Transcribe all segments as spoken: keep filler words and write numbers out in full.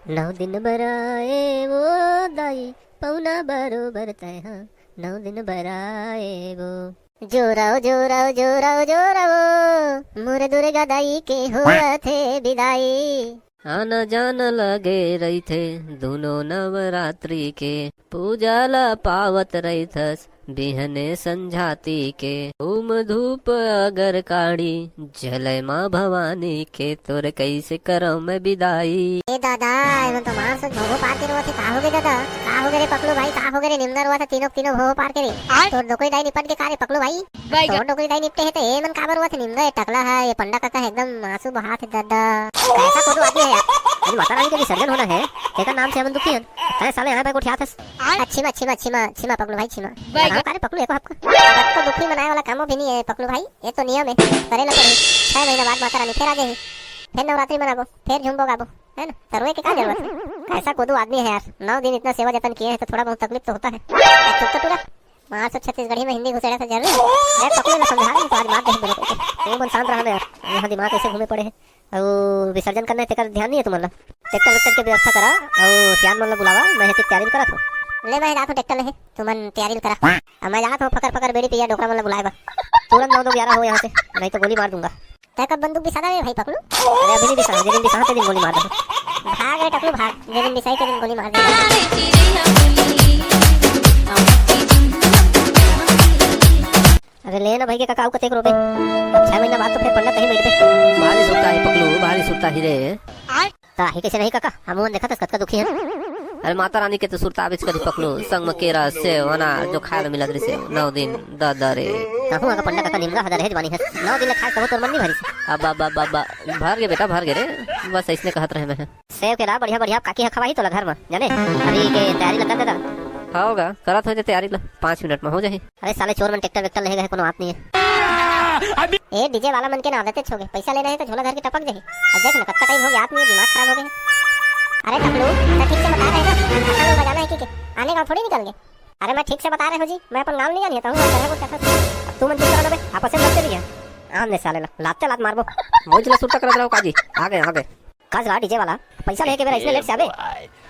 नौ दिन बर आए वो दाई, पौना बरोबर तैहा, नौ दिन बर आए वो। जोरव, जोरव, जोरव, जोरव, मोर दुर्गा दाई के होवत हे बिदाई। आना जाना लगे रहिथे दुनो नवरात्रि के, पूजा ला पावत रहिथस बिहने संझाती के। धूम धूप अगर काड़ी, जलय माँ भवानी के, तोर कैसे करव मैं बिदाई। ए दादा, एमन तो मार से भोभो पार के रोवत हे। का होगे दादा? का होगे रे पकलू भाई? का होगे रे निमगा रोवत हे? तीनों, तीनों भोभो पार के रे। आय? तोर डोकरी दाई निपट के का रे पकलू भाई? भाई तोर डोकरी दाई निपटे हे त एमन काबर रोवत हे? निमगा, ये टकला हे, ये पंडा काका हे, एकदम आंसू बहात हे दादा। कैसा कोदू आदमी हे यार? आज माता रानी के विसर्जन होना हे, तेकर नाम से हमन दुखी हन। तैं साले आए पाए गोठियात हस। आय? अच्छी माँ, अच्छी माँ, अच्छी माँ, अच्छी माँ पकलू भाई, अच्छी माँ। भाई लगाओ का रे पकलू, एको हफ्ता। अब तो दुखी मनाए वाला कामो भी नहीं है पकलू भाई, ये तो नियम है, करे ला पड़ही। छह महीना बाद माता रानी फिर आ जाही, फिर नवरात्रि मनाबो, फिर झूमबो गाबो, है ना? तो रोए के का जरूरत है? कैसा कोदू आदमी है यार, नौ दिन इतना सेवा जतन किए हैं तो थोड़ा बहुत तकलीफ तो होता है। चुप तो टूरा, मार से छत्तीसगढ़ी में हिंदी घुसेड़ा से जरूर। मैं पकलू ना समझा रही तो आज मार दे हिंदी को। तू मन शांत रहा ना यार, यहाँ दिमाग ऐसे घूमे पड़े हैं। अउ विसर्जन करना हे, तेकर ध्यान नहीं है तुमन ला। ट्रैक्टर वैक्टर के व्यवस्था करा, अउ सियान मन ला बुलावा, मैं हे तैयारी करत हूँ। ले, मैं जात हूँ ट्रैक्टर ले, तुमन तैयारी करा। अब मैं जात हूँ फकर फकर बीड़ी पिया डोकरा मन ला बुलाए बर। तुरंत नौ दो ग्यारह हो यहाँ से, नहीं तो गोली मार दूंगा। तै कब बंदूक बिसादा रे भाई पकलू? अरे अभी नहीं बिसा, जे दिन बिसा ते दिन गोली मार दूंगा। भाग रे टकलू भाग, जे दिन बिसाई ते दिन गोली मार दूंगा। अरे ले ना भाई के काका, अउ कतेक रोबे? अब छह महीना बाद तो फिर पंडा कहीं बैठबे। भारी सुरता हे पकलू, भारी सुरता हे रे। त आही कैसे नहीं काका? हमन देखत हस कतका दुखी हे। अरे माता रानी के तो सुरता आबेच करी पकलू, संग म केरा, सेव, अनार जो खाए ल मिलत रहिसे नौ दिन। दादा रे। कहूँ अगर पंडा काका निमगा हदर हे जवानी हस, नौ दिन ले खाए कहो तोर मन नहीं भरिस। अब, अब, अब, अब, भर गे बेटा, भर गे रे। बस ऐसने कहत रहे मैं। सेव के ला बढ़िया बढ़िया काकी ह खवाही तोला घर म, जाने? अभी के तैयारी ला कर दे दा। हाँ होगा, करत हो जे तैयारी ला, पाँच मिनट में हो जाही। अरे साले चोर मन ट्रैक्टर वैक्टर लेहे गए, कोनो बात नहीं है। ए डीजे वाला मन के ना आदते छोगे, पैसा लेना है तो झोला धर के टपक जाही। अब देख ना कतका टाइम हो गया, आदमी दिमाग खराब हो गए। अरे टकलू, मैं ठीक से बता रहे ना, अच्छा लोग बजाना है कि के? आने का थोड़ी निकल गए। अरे मैं ठीक से बता रहे हो जी, मैं अपन नाम नहीं जानिए तो हूँ, अब तू मन चुप करा ना बे, आपस में लड़ते नहीं है। आमने साले ला, लाते लात मारबो। मोज ला सुरता करत रहो काजी, आ गए, आ गए। का ला डीजे वाला, पैसा लेके बेरा इसने लेट से आबे।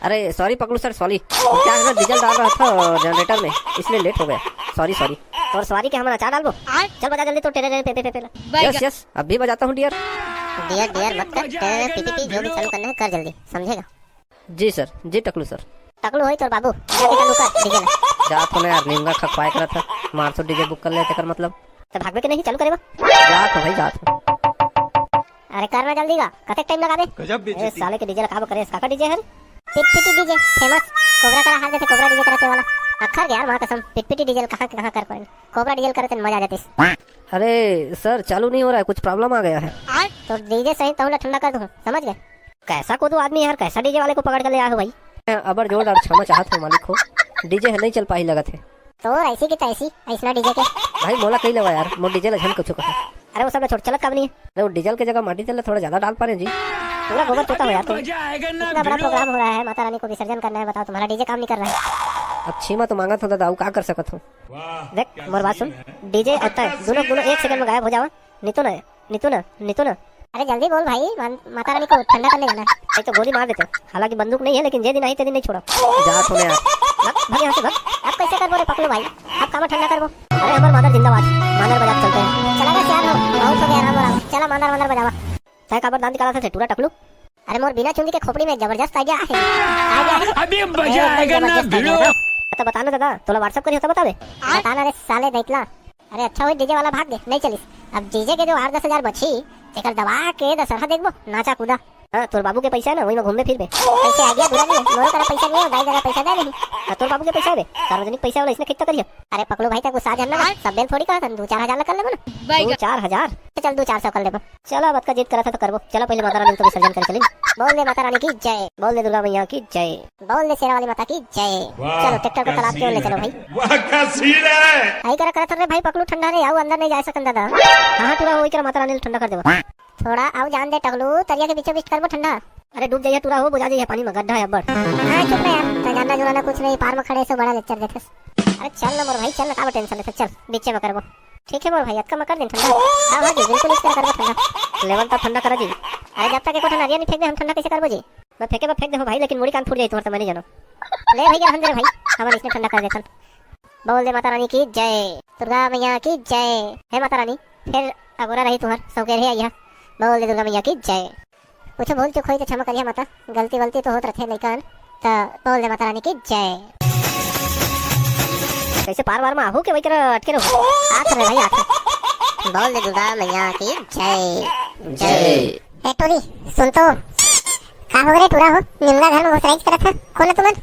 अरे सॉरी पकलू सर, सॉरी। क्या है ना, डीजल डाल रहा था जनरेटर में, इसलिए लेट हो गया। Sorry, sorry. और सॉरी के हम अचार डालबो। चल बजा जल्दी तो टेरे टेरे पे पे पे पे ला। यस यस, अभी बजाता हूँ डियर। डियर डियर मत कर, टेरे टेरे पी पी पी जो भी चालू करना है कर जल्दी, समझेगा? जी सर, जी टकलू सर। टकलू होई तोर बाबू, जा बेटा लुका डीजे ला। जा तो ना यार, निमगा खखवाए करत था, मारसो डीजे बुक कर ले तेकर मतलब। तो भागबे के नहीं, चालू करे बा। जात हो भाई, जात हो। अरे कर ना जल्दी गा, कतेक टाइम लगाबे? गजब बेइज्जती। ए, साले के डीजे ला का करे, काका डीजे हर? पिटपिटी डीजे, फेमस। कोबरा करा हाथ जैसे कोबरा डीजे करते वाला। अखर गया यार, माँ कसम, पिटपिटी डीजे कहाँ के कहाँ कर कोई। कोबरा डीजे करते मजा आ जाती। अरे सर, चालू नहीं हो रहा है, कुछ प्रॉब्लम आ गया है। तो डीजे सही तहुला ठंडा कर दूँ, समझ गए? कैसा कोदू आदमी है यार, कैसा डीजे वाले को पकड़ कर ले आए हो भाई? अबर जोरदार क्षमा चाहत हो मालिक हो, डीजे है नहीं चल पाही लगत है। तो ऐसी की तैसी, ऐसना डीजे के। भाई मोला कही लेवा यार, मोर डीजे ला झन कुछ कहा। अरे वो सब ला छोड़, चलत का बनी है? अरे वो डीजल के जगह माटी तेल ला थोड़ा ज्यादा डाल पा रहे जी। पूरा गोबर तोता हो यार तुम। इतना बड़ा प्रोग्राम हो रहा है, माता रानी को विसर्जन करना है, बताओ तुम्हारा डीजे काम नहीं कर रहा है। अब क्षमा तो मांगत हो दादा, अउ का कर सकत हो? देख मोर बात सुन, डीजे और तय दोनों दोनों एक सेकंड में गायब हो जावा। नीतू ना, नीतू ना, नीतू ना। अरे जल्दी बोल भाई, मान-, माता रानी को ठंडा करने जाना है। नहीं तो गोली मार देते हैं। हालांकि बंदूक नहीं है, लेकिन जे दिन आई ते दिन नहीं छोड़ा। जा तूने यार। भाग, भाग यहाँ से, भाग। अब कैसे करबो रे पकलू भाई? अब कामा ठंडा करबो? अरे हमार मादर जिंदाबाद। मादर बजा के चलते हैं। चला गा सियान हो, बहुत हो गया राम राम। चला मादर मादर बजावा। तय काबर दांत निकाला था टूरा टकलू? अरे मोर बिना चुंदी के खोपड़ी में जबरदस्त आइडिया है। आइडिया है। अभी मजा एकदम आएगा ना जबरदस्त आइडिया भिड़ो। है। तो बता ना दादा, तोला WhatsApp करी हो तो बतावे। बता ना रे साले दैतला। अरे अच्छा होई डीजे वाला भाग गे, नहीं चलिस। अब डीजे के जो आठ दस हजार बची, तेकर दबा के दशहरा देखबो, नाचा कूदा। हाँ, तोर बाबू के पैसा है ना, वही में घूमबे फिरबे। पैसे आ गया, बुरा नहीं है, मोरो करा पैसा नहीं है, दाई दादा पैसा दे नहीं। हाँ, तोर बाबू के पैसा है बे, सार्वजनिक पैसा वाला इसने खिंचता करियो। अरे पकलू भाई, तक गुस्सा झन ना, सब बेल थोड़ी कहा था, दो चार हजार ला कर लेबो ना। दो चार हजार? चल दो चार सौ कर लेबो। चलो, अब अतका जिद करा था तो करबो। चलो, पहले माता रानी को विसर्जन करे चली। बोल दे माता रानी की जय। बोल दे दुर्गा मैया की जय। बोल दे शेरा वाली माता की जय। वाह, चलो, ट्रैक्टर को तालाब के ओर ले चलो भाई। वाह, क्या सीन है। आई करा करत रे भाई, पकलू ठंडा रे, आऊ अंदर नहीं जा सकन दादा। हाँ, हाँ, टूरा वही करा माता रानी ठंडा कर देवा। थोड़ा आऊ जान दे टकलू, तरिया के बीचों बीच करबो ठंडा। अरे डूब जाइए टूरा हो, बुझा जाइए पानी में, गड्ढा है अब्बड़। हाँ, चुप रह यार, तो जानना जुराना कुछ नहीं, पार में खड़े से बड़ा लेक्चर देथस। अरे चल ना मोर भाई, चल ना, काबर टेंशन लेथस, चल, बीचे में करबो। ठीक है मोर भाई, अतका में कर दिन ठंडा। हाँ, हाँ जी, बिल्कुल इस तरह करबो ठंडा। लेवल तो ठंडा करा जी। अरे जब तक एको ठन अरिया नहीं फेंकबे, हम ठंडा कैसे करबो जी? मैं फेंके बर फेंक देहूं भाई, लेकिन मुड़ी कान फूट जाई तुंहर, त मनी जानो। ले भाई, ये रहन दे रे भाई, हमन इसने ठंडा कर देथन। बोल दे माता रानी की जय, दुर्गा मैया की जय। हे माता रानी, फेर अगोरा रही तुंहर, सौकेरे आइहा। बोल दे दुर्गा मैया की जय। कुछ भूल चूक होई त क्षमा करिहा माता, गलती वलती तो होत रथे लइकन, त बोल दे माता रानी की जय। कैसे पार वार में आहू के वही तरह अटके रहो। आत रे भाई, आत रे। बोल दे दुर्गा मैया की जय। जय। ए टोरी, सुन तो, का हो रे टूरा हो, निमगा घर में घुसराइच करत ह, कोन तुमन?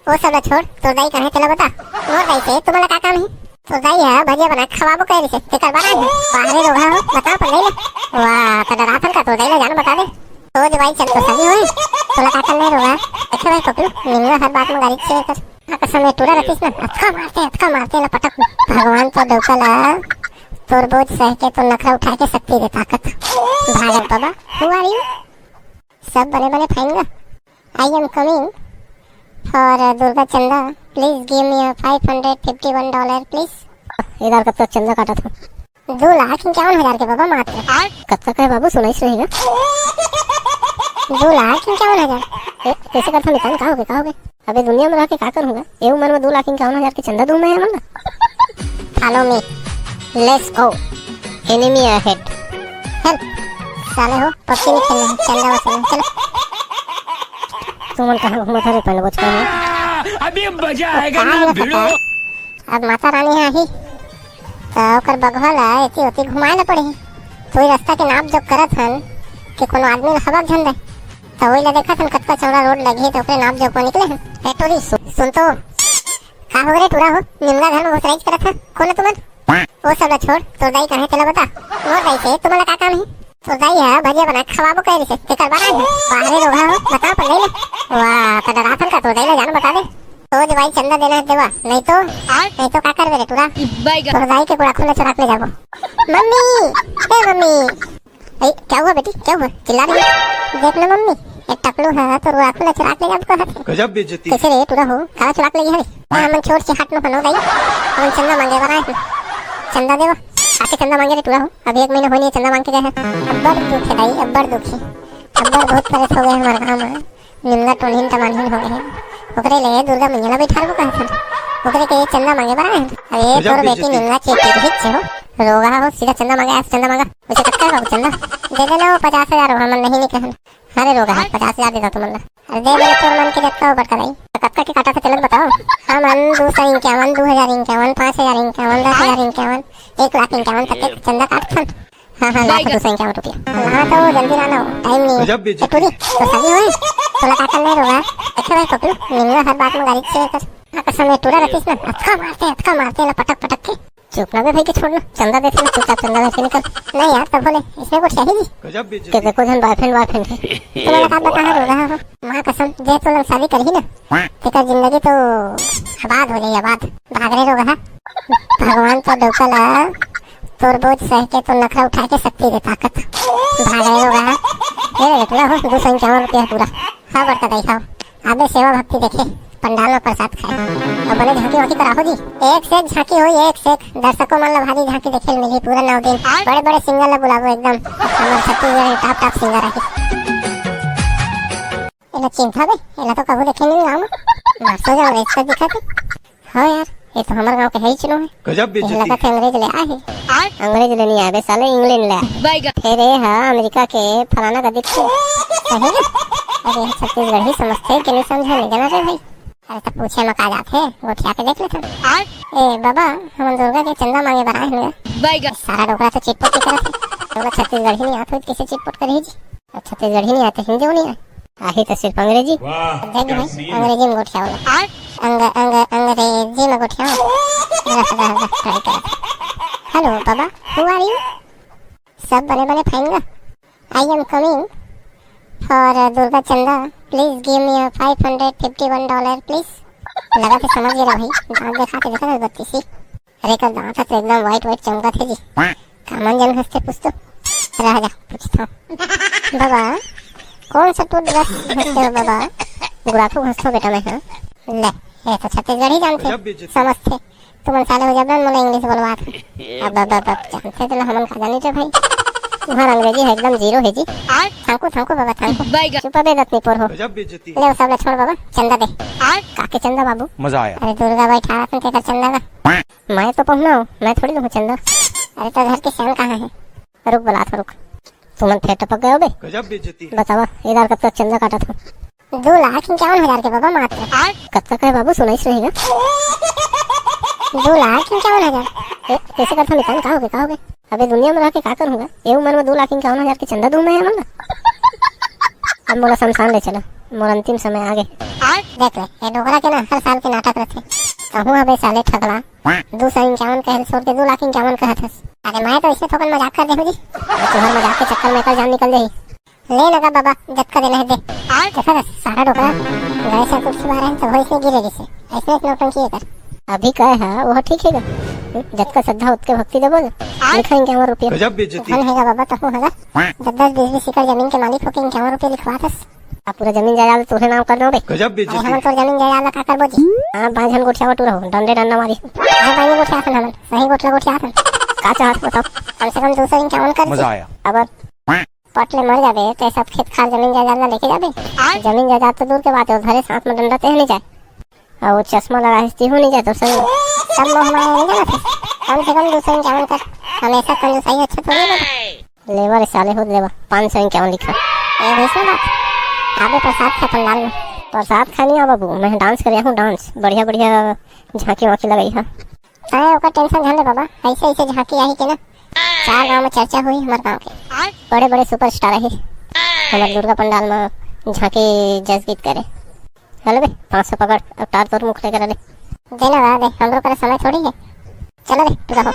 वो सब ला छोड़, तोर दाई कहाँ हे तेला बता। मोर दाई से तुमन ला का काम हे? तोर दाई ह भजिया बना के खवाबो कहे रिसे, तेकर बर आए हे। बाहरे रोगहा हो, बता अपन दाई ला। वाह, त डराथन का तोर दाई ला, जान बता दे। तो जो भाई चल तो सही होई, तोला का करना हे रोगहा? देखे भाई पकलू, निमगा हर बात में गारी से कर। हाँ, कसम में टूरा रखिस ना, अतका मारते, अतका मारते ना पटक में। भगवान तो डौका ला, तोर बोझ सह के, तोर नखरा उठाए के शक्ति दे, ताकत। भागल बाबा, who are you? सब बने बने fine गा? I am coming for Durga Chanda. Please give me a five hundred fifty one dollar, please. इधर कब तक चंदा काटा था? दो लाख इक्यावन हजार के बाबा मात्र। कब तक है बाबू, सुनाई सुनाई ना। दो लाख इक्यावन हजार। ए, कैसे करता मितान, का हो गया, का हो गया? अबे दुनिया में रह के का करूंगा? ए उम्र में दो लाख इक्यावन हजार के चंदा दूं मैं हमन ला? Follow me, let's go, enemy ahead। चल साले हो, पबजी नहीं खेलना है, चंदा वसूलना है, चलो। तुमन कहाँ घूमत हरे पहले बचपन में? अभी मजा आएगा ना भिड़ो। अब माता रानी आही, त ओकर बघवा ला एती ओती घुमाए ला पड़ही। तो वही रास्ता के नाप जोख करत हन कि कोनो आदमी ला हवा झन दे। त वही ला देखत हन कतका चौड़ा रोड लगही, त ओकरे नाप जोख में निकले हन। ए टूरी, सु-, सुन तो, का हो रे टूरा हो, निमगा घर में घुसराइच करत ह, कोन तुमन? वो सब ला छोड़, तोर दाई कहाँ हे तेला बता। मोर दाई से तुमन ला का काम हे? तोर दाई ह भजिया बना के खवाबो कहे रिसे, तेकर बर आए हे। बाहरे रोगहा हो, बता अपन दाई ला। वाह, त डराथन का तोर दाई ला, जान बता दे। तो जो भाई चंदा देना है देवा, नहीं तो, नहीं तो का करबे रे टूरा? तोर दाई के गुड़ाखू ला चुरा के ले जाबो। मम्मी, ए मम्मी। ए, क्या हुआ बेटी, क्या हुआ? चिल्ला रही है? देख ना मम्मी, एक टकलू है, तोर गुड़ाखू ला चुरा के ले जाबो कहत हे। गजब बेइज्जती। कैसे रे टूरा हो, काला चुरा के ले गे हरे? हमन छोड़ से हट नो हनो दाई, हमन चंदा मांगे बर आए हन। चंदा देवा, आके चंदा मांगे रे टूरा हो, अभी एक महीना होनी है चंदा मांग के गए हैं। अब्बड़ दुख है दाई, अब्बड़ दुख है, अब्बड़ बहुत परेशान हो गए हमारे गाँव में। निमगा टोनहीन टमानहीन हो गए हैं, ओकरे ले दुर्गा मैया ला बैठारबो कहत हन, ओकरे के चंदा मांगे बर आए हन। अरे गजब तोर बेटी बेइज्जती। निमगा चेटी हिच हो, रोगहा हो, सीधा चंदा मांगे, आज चंदा मांगा। वैसे कतका है बाबू चंदा? दे देना वो पचास हजार हो, हमन नहीं, नहीं कहन। अरे रोगहा, पचास हजार दे दो तुमन ला। अरे दे दे तोर मन के जतका हो बड़का दाई। तो कतका के काटा था चलत बताओ। हमन दो सौ इक्यावन, दो हजार इक्यावन, पाँच हजार इक्यावन, दस हजार इक्यावन, एक लाख इक्यावन तक के चंदा काटथन। हाँ, हाँ, लाख दो सौ इक्यावन रुपया। हाँ, तो जल्दी लाना हो, टाइम नहीं है। गजब बेइज्जती। ए टूरी, तो सही होए, तोला का करना है रोगहा? देखे भाई पकलू, निमगा हर बात में गारी से कर। हाँ, कसम में टूरा रखिस ना, अतका मारते, अतका मारते ना पटक पटक के। चुप ना बे भाई के छोड़ ना, चंदा देथे ना, चुपचाप चंदा देथे निकल। नहीं यार, तब बोले, इसमें कुछ चाहिए जी। गजब बेइज्जती। के देखो जन boyfriend, boyfriend है। तुम्हारा का बता रहा हो? माँ कसम, जे तो लोग शादी करही ना, तेकर जिंदगी तो आबाद हो जाई, आबाद। भाग रे रोगहा। भगवान तो डौका ला, तोर बोझ सह के, तोर नखरा उठाए के शक्ति दे, ताकत। भाग रे रोगहा। ये देख लो, दो सौ इक्यावन रुपया पूरा। हाँ बड़का दाई, हाँ। आबे सेवा भक्ति देखे, पंडाल में प्रसाद खाए। और बने झांकी वाकी कराहो जी। एक से एक झांकी होई, एक से एक। दर्शकों मन ला भारी झांकी देखे मिली पूरा नौ दिन। बड़े बड़े singer ला बुलाबो एकदम। हमारे छत्तीसगढ़ के top top singer आही। एला चिंता बे, एला तो कभू देखे नहीं गाँव में। मास्टर जो अंग्रेज का दिखा थे। हाँ यार, ये तो हमारे गाँव के है ही चलो है। गजब ये बेइज्जती। लगा थे अंग्रेज ले आए हैं। अंग्रेज ले नहीं आए बे साले, इंग्लैंड ले आए। फिर ये हाँ अमेरिका के फलाना का दिखते। सही ना? अरे छत्तीसगढ़ी समझते कि नहीं समझे, नहीं जाना रे भाई। अरे तब पूछे में का जात है, गोठिया के देख लेते हैं। ए बाबा, हम दुर्गा के चंदा मांगे बर आए हैं। सारा डोकरा तो चिटपुट की तरफ है। डोकरा छत्तीसगढ़ी नहीं आते, कैसे चिटपुट करी जी? अब छत्तीसगढ़ी नहीं आते, हिंदी नहीं आए। आही तो सिर्फ अंग्रेजी। वाह, देख क्या भाई, scene। अंग्रेजी में गोठियाओ ला। अंग-, अंग-, अंग्रेजी में गोठियाओ। रह, रह, रह, try कर। Hello Baba, who are you? सब बने बने fine गा? I am coming for Durga Chanda. Please give me a five hundred fifty one dollar, please. लगा थे समझ गए रे भाई, दांत दिखा के देखा था बत्तीसी। अरे, एकर दांत ह तो एकदम white white चमकत हे जी। कामन जन घसते पूछ तो। रह जा, पूछता हूँ। बाबा, कौन सा toothbrush घसते हो बाबा? गुड़ाखू घसते हो बेटा मैं, हाँ। ले, ये तो छत्तीसगढ़ी जानते, गजब बेइज्जती। समझते। तुमन साले हो जबरन मोला English बोलवात। अब, अब, अब, अब जानते तो हमन का जानी रे भाई। तुम्हार अंग्रेजी ह एकदम जीरो हे जी। थांकू, थांकू बाबा, थांकू। चुप बे, दतनी पोर हो। गजब बेइज्जती। ले, वो सब ला छोड़ बाबा, चंदा दे। का के चंदा बाबू? मजा आया। अरे दुर्गा बैठारत हन, तेकर चंदा ला। मैं तो पहुना हूँ, मैं थोड़ी लूँ चंदा। अरे तो घर के सियान कहाँ हे? रुक, बुलात हूँ, रुक। तुमन फेर टपक गए हो बे। गजब बेइज्जती। बतावा, इधर कब तक चंदा काटत हो? दो लाख इक्यावन हजार के बाबा मात्र। कतका कहे बाबू, सुनाइस नहीं गा। दो लाख इक्यावन हजार। ए, कैसे करथो मितान, का होगे, का होगे? अबे दुनिया में रह के का करूँगा? ये उम्र में दो लाख इक्यावन हजार के चंदा दूँ मैं हमन ला? अब मोला शमशान ले चला, मोर अंतिम समय आ गे। देख ले, ये डोकरा के ना हर साल के नाटक रथे। कहूँ अबे साले ठगला, दो सौ इक्यावन कहे छोड़ के दो लाख इक्यावन कहत हस। अरे मैं तो इसे थोकन मजाक कर दे हूँ जी। अब तुम्हार मजाक के चक्कर में एकर जान निकल जाही। ले लगा बाबा, जतका देना है दे। देखा था, सारा डोकरा गए से कुछ मारे हैं, तो वही से गिरे जैसे। ऐसे एक नौटंकी है कर। अभी कहे है, वो ठीक है का? जतका श्रद्धा उतके भक्ति दे बोल। लिखा इक्यावन रुपया। गजब बेइज्जती। धन हैगा बाबा, तो हूँ हैगा। दस दस बीस बीस एकड़ जमीन के मालिक होके इक्यावन रुपया लिखवा दस। अब पूरा जमीन जायदाद तोरे नाम कर दो बे। गजब अरे बेइज्जती। हम तोर जमीन जायदाद ला का करबो जी? हाँ, पाँच झन गोठिया बटू रहो, डंडे डंडा मारी। हाँ, पाँच गोठिया आथन हमन, सही गोठला गोठिया आथन। का चाहत बताओ? कम से कम दो सौ इक्यावन कर मजा दे। आया। अब पट ले मर जाबे, ते सब खेत खार जमीन जायदाद ला लेके जाबे। जमीन जायदाद तो दूर के बात है, धरे साथ में डंडा ते नहीं जाए। और वो चश्मा लगा है, तेहू नहीं जाए तो संग। सब मोह माया नहीं जाना था। कम से कम दो सौ इक्यावन कर, हमेशा कंजूसाई अच्छा थोड़ी है। लेवा रे साले, हो लेवा, पाँच सौ इक्यावन लिखा। ए, वैसे बात। आबे प्रसाद खा पंडाल में। प्रसाद खानी आ बाबू, मैं डांस कर रहा हूँ, डांस। बढ़िया बढ़िया झांकी वाकी लगाई है। अरे ओकर टेंशन झन ले बाबा, ऐसे ऐसे झांकी आही के ना, चार गांव में चर्चा हुई हमार गांव के। बड़े बड़े सुपरस्टार आही हमार दुर्गा पंडाल में झांकी जस गीत करे। हेलो बे, पाँच सौ पकड़, अब तार तोर मुख लेकर ले। दे ना बा, दे, हमरो करा समय थोड़ी है। चलो बे, पूरा हो।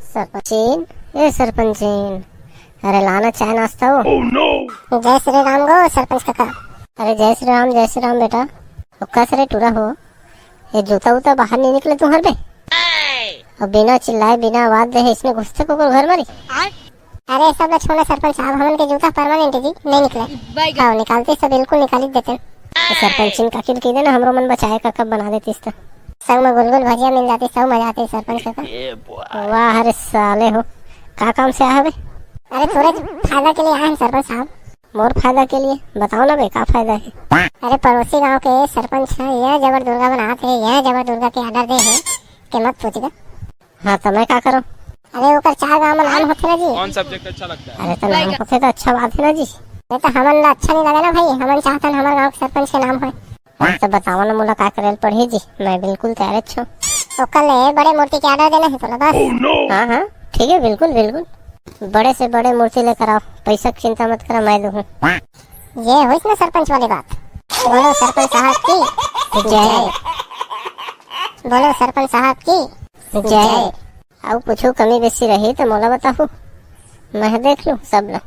सरपंचीन, ए सरपंचीन, अरे लाना चाय नाश्ता हो। जय श्री राम गो सरपंच काका। अरे जय श्री राम, जय श्री राम बेटा। ओ कस रे टूरा हो, ये जूता उता बाहर नहीं निकले तुम्हार बे? और बिना चिल्लाए, बिना आवाज दे, इसमें घुसते को घर मारी? अरे सब ला छोड़ो सरपंच साहब, हमन के जूता परमानेंट है जी, नहीं निकले। हाँ, निकालते तो बिल्कुल निकाल ही देते। तो सरपंचिन काकी के दे ना, हमरो मन बचाए का कब बना देती इस तो। संग में गुलगुल भजिया मिल जाती, सब मजा आती सरपंच काका। वाह रे साले हो, का काम से आए हो बे? अरे तोरे फायदा के लिए आए हैं सरपंच साहब। मोर फायदा के लिए? बताओ ना बे, का फायदा है? अरे पड़ोसी गांव के सरपंच है, ये जबर दुर्गा बनात है, ये जबर दुर्गा के ऑर्डर दे है, के मत पूछ गा। हाँ, तो मैं का करूँ? अरे ओकर चार गांव में नाम होथे ना जी। कौन सब्जेक्ट अच्छा लगता है? अरे तो नाम होथे तो अच्छा बात है ना जी। नहीं तो हमन ला अच्छा नहीं लगे ना भाई, हमन चाहतन हमारे गांव के सरपंच के नाम होए। अरे तो बतावा ना मोला का करे ल पड़ही जी, मैं बिल्कुल तैयार हूँ। ओकर ले बड़े मूर्ति के ऑर्डर देना है तोला बस। हाँ हाँ, ठीक है, बिल्कुल बिल्कुल। बड़े से बड़े मूर्ति लेकर आओ, पैसा की चिंता मत करो, मैं दूँ। ये होइस ना सरपंच वाली बात। बोलो सरपंच साहब की जय। बोलो सरपंच साहब की जय। अउ कुछु कमी बेसी रही त मोला बताहू, मैं देख लूँ सब ला।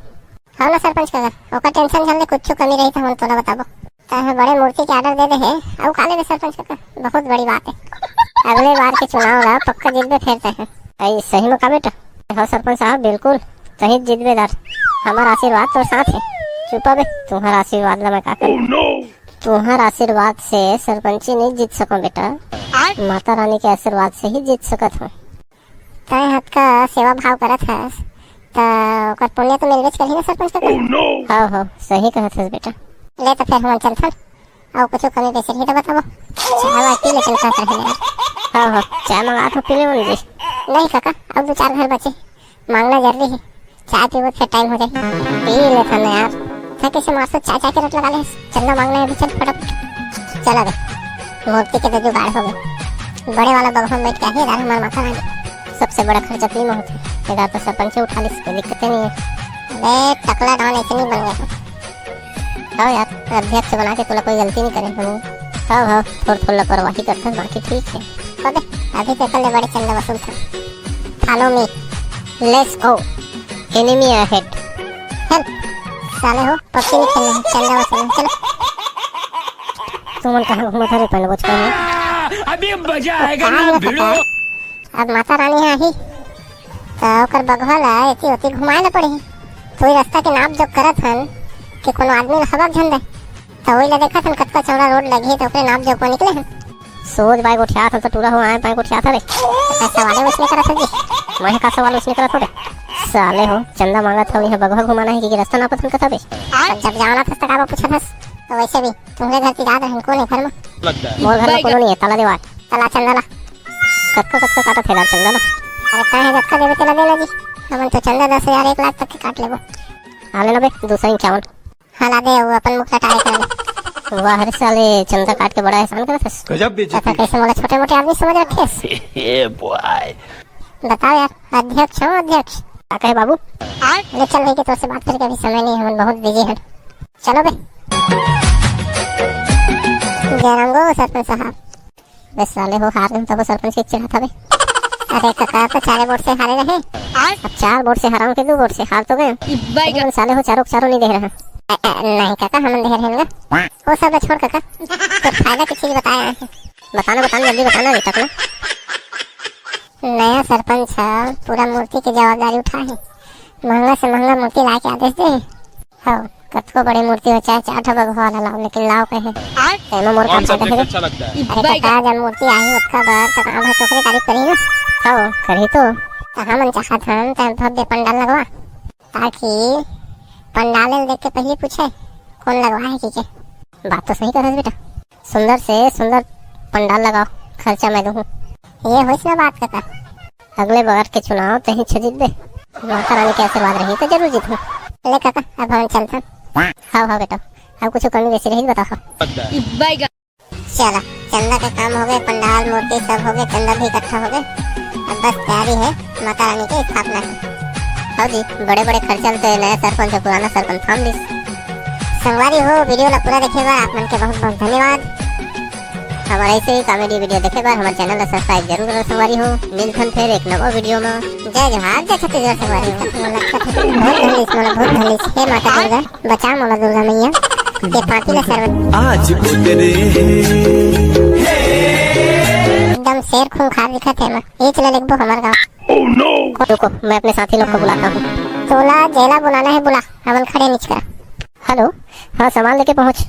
हाँ ना सरपंच काका, ओकर टेंशन झन ले, कुछु कमी रही त हमन तोला बताबो। तैं बड़े मूर्ति के ऑर्डर दे दे हे, अउ का लेबे सरपंच काका, बहुत बड़ी बात है। अगले बार के चुनाव ला पक्का जीतबे फेर तैं। आई सही में का बेटा? हाँ सरपंच साहब, बिल्कुल तहीं जीतबे दार, हमार आशीर्वाद तोर साथ है। चुपा बे, तुम्हार आशीर्वाद ला मैं का करूँ? तुम्हार आशीर्वाद से सरपंची नहीं जीत सको बेटा, माता रानी के आशीर्वाद से ही जीत सकत हो। तैं हतका सेवा भाव करत हस, त ओकर पुण्य तो मिलबेच करही ना सरपंच काका। हाँ हाँ, सही कहत हस बेटा। ले तो फिर हमन चलथन, अउ कुछ कमी बेसी रही तो बताबो। चाय वाय पी लेथन कहत रहे यार। हाँ हाँ, चाय मंगात हो, पी ले जी। नहीं काका, अब दो चार घर बचे, मांगना जरूरी है। चाय पीबो फिर टाइम हो जाए, पी लेथन ना यार। था कैसे मास्टर चाय चाय के रट लगा ले, चंदा मांगना है अभी, चल फटाफट। चला बे, मूर्ति के तो जुगाड़ हो गए। बड़े वाला बगवा में बैठ के आही यार हमार माता रानी। सबसे बड़ा खर्च अपनी में होते, इधर तो सरपंच उठा लिस, कोई दिक्कत ही नहीं है। अबे टकला डान ऐसे नहीं बन गए। हाँ यार, अध्यक्ष बना के तोला कोई गलती नहीं करे हम। हाँ हाँ, थोड़ थोड़ लापरवाही करते हैं, बाकी ठीक है। अबे अभी तो कर ले बड़े चंदा वसूल था। Follow me, let's go, enemy ahead। चल साले हो, पबजी नहीं खेलना है, चंदा वसूल, चलो। तुमन कहाँ घूमत हरे पहले बचपन में? अभी मजा आएगा ना भिड़ो। अब माता रानी है ही, तो ओकर बघवा ला एती ओती घुमाए ला पड़ही। तो ई रास्ता के नाप जोख करत हन कि कोनो आदमी ला हबक झन दे। तो ओई ला देखत हन कतका चौड़ा रोड लगही, तो ओकरे नाप जोख में निकले हन। सोच बाय गोठियात हन तो टूरा हो आए, बाय गोठियात हरे। तो सवाले उसने करत हन जी। मैं का सवाल उसने करत हो बे? साले हो, चंदा मांगत हव, इहाँ बघवा घुमाना हे कि, कि रास्ता नापत हन कथा बे? अब जब जाना था, तब काबर पूछत हस? तो वैसे भी, तुम्हरे घर की जात रहन, कोन हे घर में? लगता है। मोर घर में कोनो नहीं है, ताला देवाट। चला चंदा ला। कतको, कतको काटत हे यार चंदा ला। अरे, कहे जतका देवे तेला देना जी। हमन तो चंदा दस हजार, एक लाख तक के काट लेबो। हाँ, ले ना बे, दो सौ इक्यावन। हाँ, ला दे, वो अपन मुख ला टारे कर ले। वाह रे साले, चंदा काट के बड़ा एहसान करत हस। गजब बेइज्जती। ऐसा कैसे मोला छोटे मोटे आदमी समझ रखे हस? ये बॉय। बताओ यार, अध्यक्ष हो अध्यक्ष? का कहे बाबू? ले चल भाई, के तोर से बात करके अभी समय नहीं है, हम बहुत बिजी हैं। चलो बे। जय राम गो सरपंच साहब। बे साले हो, हार गए तब सरपंच के चिढ़ात हवे। अरे काका, तो चारे वोट से हारे रहे। आय? अब चार वोट से हराऊं के दो वोट से, हार तो गए। इब्बाई का लेकिन साले हो, चारों के चारों नहीं दे रहा। अ, अ, नहीं काका, हमन दे रहे हैं ना। वो सब छोड़ काका, तो फायदा की चीज बताया है। बताना, बताना, जल्दी बताना बेटा अपना। नया सरपंच है, पूरा मूर्ति की जवाबदारी उठा है, महंगा से महंगा मूर्ति ला के आदेश दे। हाँ, कतको बड़े मूर्ति हो, चाहे चार ठो बघवा वाला लाओ, लेकिन लाओ कहे। आय? तेमा मोर का कौन सा फायदा दृश्य है? अच्छा लगता है? अरे काका, जब मूर्ति आही ओतका बर, त गाँव भर तोकरे तारीफ करी ना। हाँ, करी तो। त हमन चाहत हन, त भव्य पंडाल लगवा, ताकि पंडाल ल देख के पहले पूछे, कौन लगवा है कि के। बात तो सही कहत बेटा, सुंदर से सुंदर पंडाल लगाओ, खर्चा मैं दूँ। ये होइस ना बात काका। अगले बार के चुनाव तही छजीत दे। माता रानी के आशीर्वाद रही तो जरूर जीतहूँ। ले काका, अब हम चलथन। हाँ, हाँ बेटा, अब कुछ कमी बेसी रही बताओ। इब्बाई का। चला, चंदा के काम हो गए, पंडाल मूर्ति सब हो गए, चंदा भी इकट्ठा हो गए। अब बस तैयारी है माता रानी के स्थापना की। हाँ जी, बड़े बड़े खर्चा में तो नया सरपंच और पुराना सरपंच थाम लिस। संगवारी हो, वीडियो ला पूरा देखे बर आप मन के बहुत बहुत धन्यवाद। हमारा ऐसे ही कॉमेडी वीडियो देखे बर हमारे चैनल ला सब्सक्राइब जरूर करो संगवारी हो। मिलथन फिर एक नवा वीडियो में। जय जोहार, जय छत्तीसगढ़ संगवारी हो। बहुत धन लिस, मोला बहुत धन लिस। हे माता दुर्गा, बचा मोला दुर्गा मैया, ये पापी ला सर्व। आज उतरे हैं। एकदम शेर खूंखार दिखत हे, मैं ये चला लिखबो हमार गाँव। Oh no! रुको, मैं अपने साथी लोग को बुलाता हूँ। तोला जेला बुलाना है, बुला, हमन खड़े निच करा। हेलो, हाँ, सामान लेके पहुँच।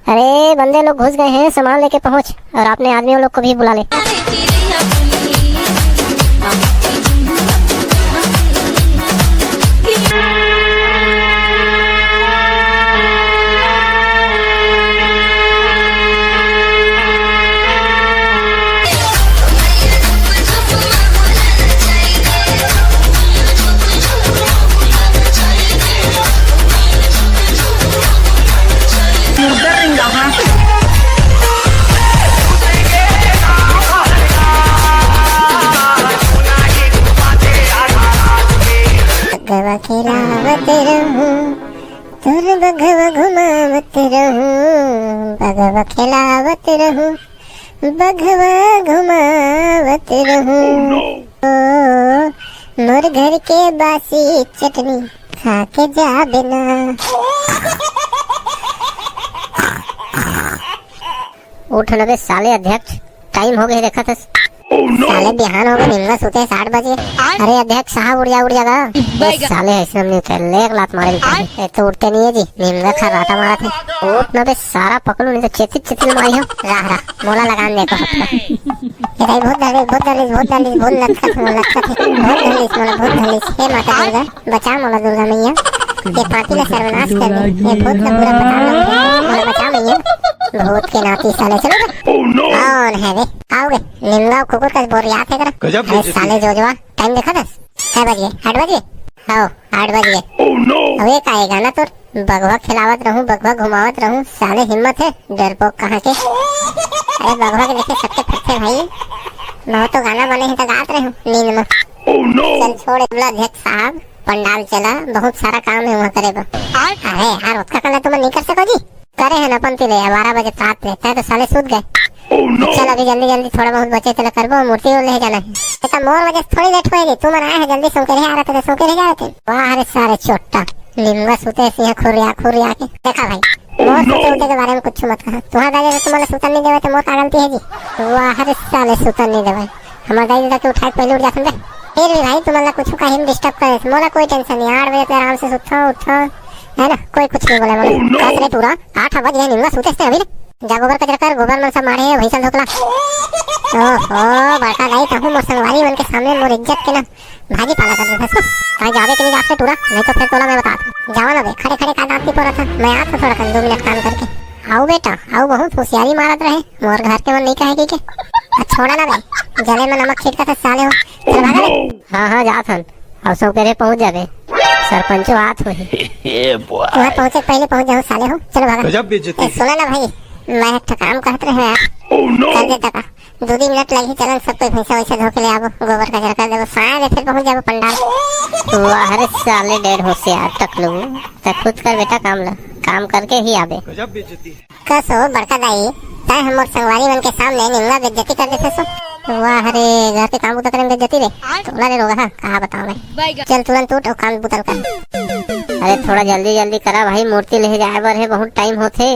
अरे, बंदे लोग घुस गए हैं, सामान लेके पहुँच, और आपने आदमियों लोग को भी बुला ले। बघवा खेलावत रहूं, तोर बघवा घुमावत रहूं, बघवा खेलावत रहूं, बघवा घुमावत रहूं। ओ, मोर घर के बासी चटनी खा के जाबे ना। उठ न बे साले अध्यक्ष, टाइम हो गए, देखत हस। साले बिहान हो गए, निमगा सुते हस आठ बजे। अरे अध्यक्ष साहब, उठ जा, उठ जा गा। ए साले, ऐसे हम नहीं उठे, ले एक लात मारे। ए तो उठते नहीं है जी, निमगा खर्राटा मारत हे। उठ न बे सारा पकलू, नहीं तो चेतिल चेतिल मारी हम। राह राह, मोला लगान दे को। ए दाई, बहुत धन लिस, बहुत धन लिस, बहुत धन लिस, बहुत लटकत हे, लटकत हे। बहुत धन लिस, मोला बहुत धन लिस। हे माता दुर्गा, बचा मोला दुर्गा मैया, ये पापी ला सर्वनाश कर दे, ये भूत ला पूरा पटाव ला, मोला बचा मैया, भूत के नाती साले। चलो बे। कौन है बे? आओ बे, निमगा कुकुर कस बोरियात हे करा। गजब अरे बेइज्जती। साले जोजवा, टाइम देखत हस? कै बज गे? आठ बज गे? हाँ, आठ बज गे। अबे का ये गाना तोर? बघवा खिलावत रहूं, बघवा घुमावत रहूं, साले हिम्मत हे, डरपोक कहां के। अरे बघवा के देखे सबके फटथे भाई, मैं तो गाना बने हे तो गात रहूं नींद में। चल छोड़, बोला अध्यक्ष साहब, पंडाल चला, बहुत सारा काम है वहाँ करे बर। अरे यार, ओतका कला तुमन नहीं कर सको जी? करे है ना पंती ले, बारह बजे रात रहता है तो साले सूत गए। चल अभी जल्दी जल्दी थोड़ा बहुत बचे तेला करबो, मूर्ति ले जाना है। ये तो मोर वजह से थोड़ी लेट होएगी, तुमन आए हैं जल्दी, सो के रहे आ रहा था, सो के रहे जा रहे थे। वाह रे सारे चोट्टा, निमगा सुते सिंह खुरिया खुरिया के। देखा भाई, मोर सुते उठे के बारे में कुछ मत कहा। तुम्हारा दादा तो तुम्हारा सुतन नहीं देवे तो मोर का गलती है जी? वाह रे साले सुतन नहीं देवे। हमारे दाई दादा के उठाए के पहले उठ जाते हैं। फिर भी भाई तुम्हारा कुछ कहीं डिस्टर्ब करे, मोला कोई टेंशन नहीं। आठ बजे तो आराम से सुता उठा, है ना, कोई कुछ नहीं बोला मोला। बस रे टूरा, आठ बज गए, निमगा सुते से अभी ले। जा गोबर कचरा कर, गोबर मन सब मारे, भैंसा धोकला। ओहो, बड़का दाई, कहूँ मोर संगवारी मन के सामने मोर इज्जत के ना भाजी पाला कर देथस। कहाँ जाबे कि नहीं जात रे टूरा, नहीं तो फिर तोला मैं बतात हूँ। जावा ना बे, खड़े खड़े का दांत पिपोरत हस। मैं आत हूँ थोड़ा कन दो मिनट काम करके। आऊ बेटा, आऊ, बहुत होशियारी मारत रहे, मोर घर के मन नहीं कहे कि के। आ छोड़ा ना बे, जले में नमक छिड़कत हस साले हो। चल भागा बे। हाँ हाँ, जात हन। अब सब करे पहुँच जाबे, सरपंचो आत होही। तुहर पहुँचे के पहले पहुँच जाहूँ साले हो। चलो भागा। गजब बेइज्जती। ए, सुना ना भाई, मैं एक ठो काम कहत रहे यार। कर देता का? दू तीन मिनट लगही, चलन सब कोई भैंसा वैसा धो के ले आबो, गोबर कचरा कर देबो, साय रे फिर पहुंच जाबो पंडाल। वाह रे साले डेढ़ होशियार टकलू, तै खुद कर बेटा काम ला, काम करके ही आबे। गजब बेइज्जती है। कस हो बड़का दाई, तै हमर संगवारी मन के सामने निमगा बेइज्जती कर देथस। वाह रे, घर के काम बुता करे में बेइज्जती रे। तोला रे रोगहा, कहा बताओ मैं। चल तुरंत उठ और काम बुतल कर। अरे थोड़ा जल्दी जल्दी करा भाई, मूर्ति ले जाए बर है, बहुत टाइम होथे।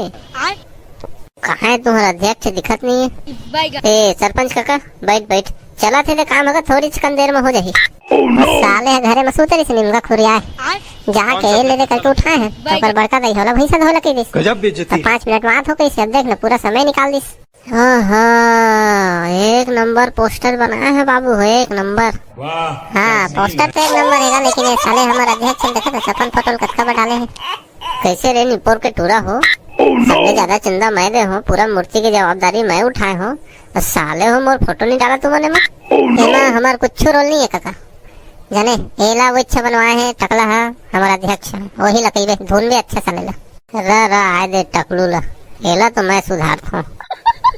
कहाँ है तुम्हारा अध्यक्ष, दिखत नहीं है। ए सरपंच काका, बैठ बैठ, चला थे काम होगा, थोड़ी चिकन देर में हो जाही। साले ह घरे में सूते रहिस निमगा खुरिया है। जाके ले दे करके उठाए हैं, तो ओकर बड़का दाई होला भैंसा धोला के दिस। गजब बेइज्जती। तो पाँच मिनट बात हो गई, अब देख ना पूरा समय निकाल दिस। हाँ हाँ, एक नंबर पोस्टर बनाया है बाबू, एक नंबर। हाँ, पोस्टर तो एक नंबर हैगा, लेकिन ये साले हमारे अध्यक्ष ने देखा था, सपन फोटो कतका बड़ा डाले हैं। कैसे रे निपोर के टूरा हो? सबले ज्यादा चंदा मैं दे हो, पूरा मूर्ति की जवाबदारी मैं उठाए हो, और साले हो मोर फोटो नहीं डाला तुमने में। एमा हमार कुछ रोल नहीं है काका, जाने। एला वो इच्छा बनवाए है टकला है, हमारा अध्यक्ष है, वही लकईबे धुन भी अच्छा साले ला। रा रा आए दे टकलू ला, एला तो मैं सुधारत हूँ।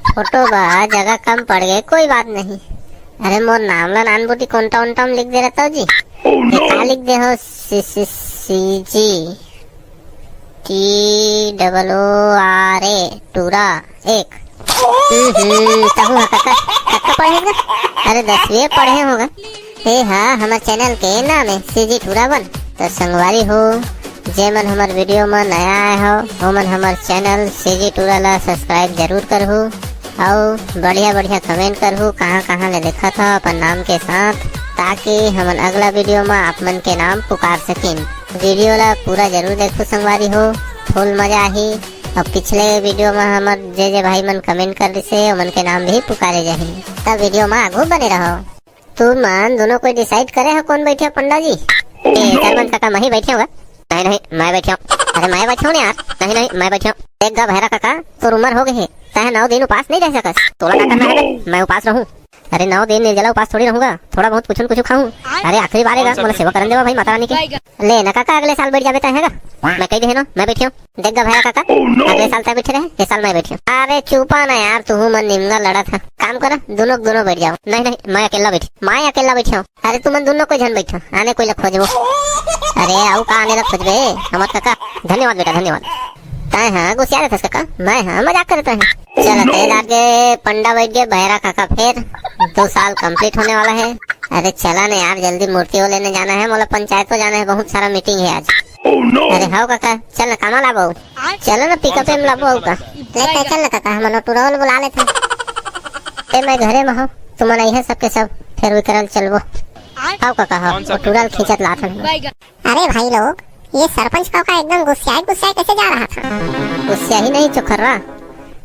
फोटो बा, जगह कम पड़ गए, कोई बात नहीं। अरे मोर नाम ला नान बूटी कोंटा उंटा में लिख दे रहता जी। ये का लिख दे हो? सी सी सी G T double O R A टूरा एक। हम्म, तहु ह कतका, कतका पढ़े होगा? अरे दसवीं पढ़े होगा। ए हाँ, हमर चैनल के नाम है सीजी टूरा वन। तो संगवारी हो, जे मन हमर वीडियो में नया आए हो, वो मन हमर चैनल सीजी टूरा ला सब्सक्राइब जरूर करहु। अउ बढ़िया बढ़िया कमेंट करहु, कहाँ कहाँ ले देखत हो अपन नाम के साथ, ताकि हमन अगला वीडियो में आप मन के नाम पुकार सकिन। वीडियो ला पूरा जरूर देखहु संगवारी हो, फुल मजा आही। अउ पिछले वीडियो में हमर जे जे भाई मन कमेंट कर रिसे, ओमन के नाम भी पुकारे जाही। तब वीडियो में आगू बने रहो। तुमन दोनों कोई डिसाइड करे हो कौन बैठे हो पंडा जी? ए, सरपंच काका, मैं ही बैठे होगा। नहीं नहीं, मैं बैठे हूँ। अरे मैं बैठे हूँ ना यार। नहीं नहीं, मैं बैठे हूँ। देख गा भैरा काका, तोर उम्र हो गई है, तय नौ दिन उपास नहीं रह सकस। तोला का करना है बे? मैं उपास रहूँ? अरे नौ दिन निर्जला उपास थोड़ी रहूंगा, थोड़ा बहुत कुछ न कुछ खाऊं। अरे आखिरी बार है गा, मोला सेवा करन देवा भाई माता रानी के। ले ना काका, अगले साल बैठ जाबे तय, है गा? मैं कही दे ना, मैं बैठे हूँ। देख गा भैया काका, अगले साल तय बैठे रहे, ये साल मैं बैठे हूँ। अरे चुपा ना यार, तू मन निमगा लड़ा था। काम करा, दोनों दोनों बैठ जाओ। नहीं नहीं, मैं अकेला बैठी, मैं अकेला बैठी हूँ। अरे तुमन दोनों कोई झन बैठो, आने कोई ला खोजबो। अरे आऊ का आने ला खोजबे, हमर काका। धन्यवाद बेटा, धन्यवाद। तय हाँ गुस्सिया रहथस काका, मैं हाँ मजाक करत हूँ। चल तेज आगे पंडा बैठ गए भैरा काका, फिर दो साल कंप्लीट होने वाला है। अरे चला ना यार, जल्दी मूर्ति हो लेने जाना है, मोला पंचायत को जाना है, बहुत सारा मीटिंग है आज। अरे हाँ काका, चल ना, कामा लाबो? चलो ना, पिकअप में लाबो का। ले तय चल ना काका, हमन टूरा ल बुला लेथन। ए मैं घरे में हूँ, तुमन आई है सबके सब, फिर विकरल चलबो। हाँ काका, हाँ, टूरा ल खींचत लाथन। अरे भाई लोग, ये सरपंच काका एकदम गुस्सियाए गुस्सियाए कैसे जा रहा था? गुस्सिया ही नहीं चोखर्रा,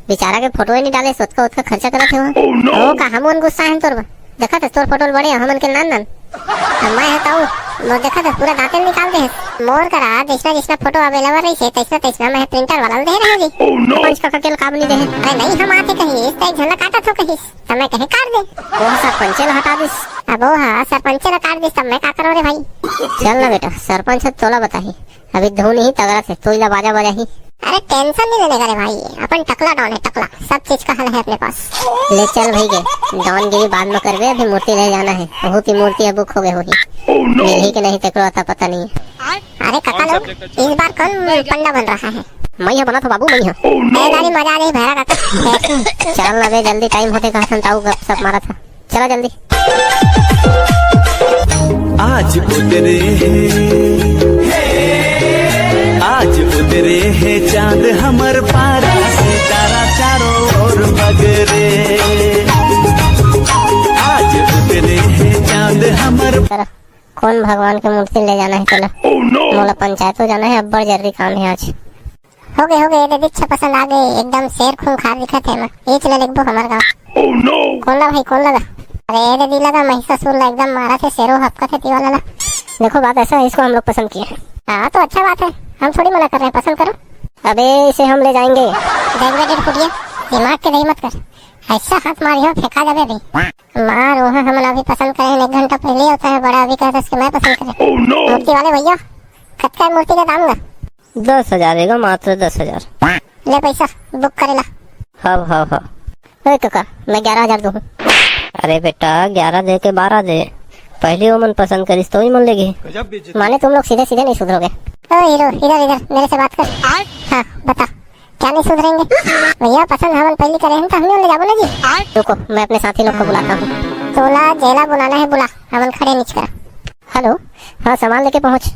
बेचारा के फोटो ही नहीं डाले, सोतका उतका खर्चा करत हे। ओ का हमन गुस्सा है तोर? देखा था तोर फोटो बड़े हमन के नान नान। अब मैं हताऊ, मोर देखा था पूरा दांते निकाल दे। मोर करा जैसना जैसना फोटो अवेलेबल रही से तैसना तैसना मैं प्रिंटर वाला दे रहे जी। सरपंच काका के काम नहीं दे। अरे नहीं हम आते कहीं इस तरह झंडा काटा थो कहीं। तब मैं कहे काट दे। वो सरपंचे ला हटा दिस। अब वो हाँ सरपंचे ला काट दिस, तब मैं का करो रे भाई? चल ना बेटा, सरपंच ह तोला बताही। अभी धुन ही तगड़ा से तोइला बाजा बजाही। अरे टेंशन नहीं लेने का रे भाई, अपन टकला डॉन है टकला, सब चीज का हल है अपने पास। ले चल भाई गे, डॉन गिरी बाद में करबे, अभी मूर्ति ले जाना है, बहुत ही मूर्ति अब बुक हो गए होही। मिलही के नहीं तेकरो अता पता नहीं है। अरे काका लोग, इस बार कौन पंडा बन रहा है? मैं ही बना था बाबू, मैं ही। ए गाड़ी मजा आ गई भैरा काका। चल अबे जल्दी टाइम होते कहा था, ताऊ गपशप मारा था। चला जल्दी। आज उतरे हैं, आज उतरे हैं चांद हमर पारा, सितारा चारों ओर बगरे। आज उतरे हैं चांद हमर। कौन भगवान के मूर्ति ले जाना है? चला। मोला पंचायत हो जाना है, अब्बड़ जरूरी काम है आज। हो गए, हो गए, ये दीक्षा पसंद आ गए, एकदम शेर खूंखार दिखत है ना। ये चला लिखबो हमार गाँव। कौन ला भाई, कौन ला? रे दीदी, लगा महिषासुर ला एकदम मारा थे, शेरो हपका थे तीवाला ला। देखो, बात ऐसा है, इसको हम लोग पसंद किए हैं। हाँ, तो अच्छा बात है, हम थोड़ी मना कर रहे हैं, पसंद करो। अबे, इसे हम ले जाएंगे। देख बे डेढ़ फुटिया, दिमाग के दही मत कर, ऐसा हाथ मारियो, फेंका जाबे अभी। मार, वहाँ हमन अभी पसंद करे हैं, एक घंटा पहले होता है बड़ा, अभी कहता है कि मैं पसंद करे। मूर्ति वाले भैया, कतका है मूर्ति का दाम गा? दस हजार रहेगा, मात्र दस हजार। ले पैसा, बुक करे ला। हव, हव, हव। ओए कका, मैं ग्यारह हजार दूँ। अरे बेटा, ग्यारह दे के बारह दे। पहली वो मन पसंद करिस तो ही मन लेगी। माने तुम लोग सीधे सीधे नहीं सुधरोगे। ओ हीरो, इधर इधर मेरे से बात कर। हाँ, बता, क्या नहीं सुधरेंगे? भैया, पसंद हमन पहली करे हैं तो हमने ले जाबो ना जी। रुको, मैं अपने साथी लोग को बुलाता हूँ। तोला जेला बुलाना है बुला, हमन खड़े नीच करा। हेलो, हाँ, सामान लेके पहुँच।